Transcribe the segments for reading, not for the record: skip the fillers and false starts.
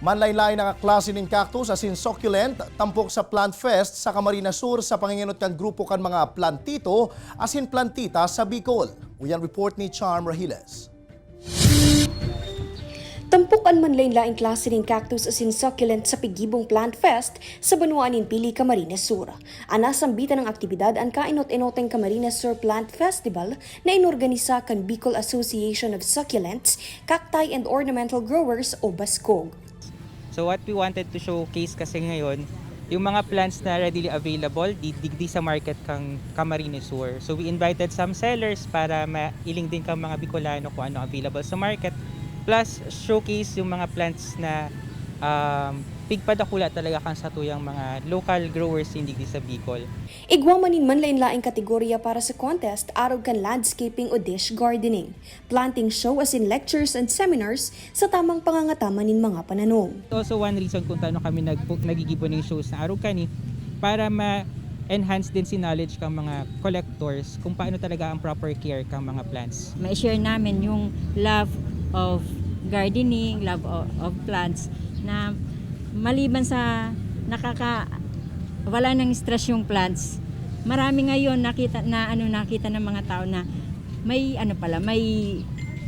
Manlain-lain nga klase ng cactus asin succulent tampok sa Plant Fest sa Camarines Sur sa pangingenot kan grupo kan mga plantito asin plantita sa Bicol. Uyan report ni Charm Rahiles. Tampok an manlain-laing klase ng cactus asin succulent sa pigibong Plant Fest sa Banwaan nin Pili, Camarines Sur. An nasambitan ng aktibidad ang kainot-inoteng Camarines Sur Plant Festival na inorganisa kan Bicol Association of Succulents, Cacti and Ornamental Growers o BASCOG. So what we wanted to showcase kasi ngayon, yung mga plants na readily available di digdi sa market kang Camarines Sur. So we invited some sellers para mailing din kang mga Bicolano kung ano available sa market. Plus showcase yung mga plants na pigpadakula talaga kang satuyang mga local growers digdi sa Bicol. Igwa manin manlain-laing kategorya para sa contest arog kan landscaping o dish gardening, planting show asin lectures and seminars sa tamang pangangataman nin mga pananom. Also one reason kung tano kami nagigibo ng shows na arog kani para ma-enhance din si knowledge kang mga collectors kung paano talaga ang proper care kang mga plants. Ma-share namin yung love of gardening, love of plants na maliban sa nakaka wala nang stress yung plants. Marami ngayon nakita na ano, nakita ng mga tao na may ano pala, may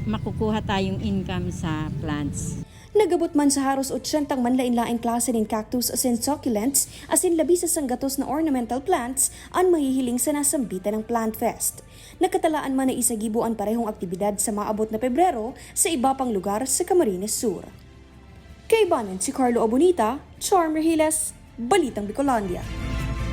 makukuha tayong income sa plants. Nagabot man sa haros 80 manlain-laing klase ng cactus asin succulents asin 11 sa sanggatos na ornamental plants ang mahihiling sa nasambitan ng Plant Fest. Nakatalaan man na isagibo ang parehong aktibidad sa maabot na Pebrero sa iba pang lugar sa Camarines Sur. Kaibanan si Carlo Abonita, Charmer Hiles, Balitang Bicolandia.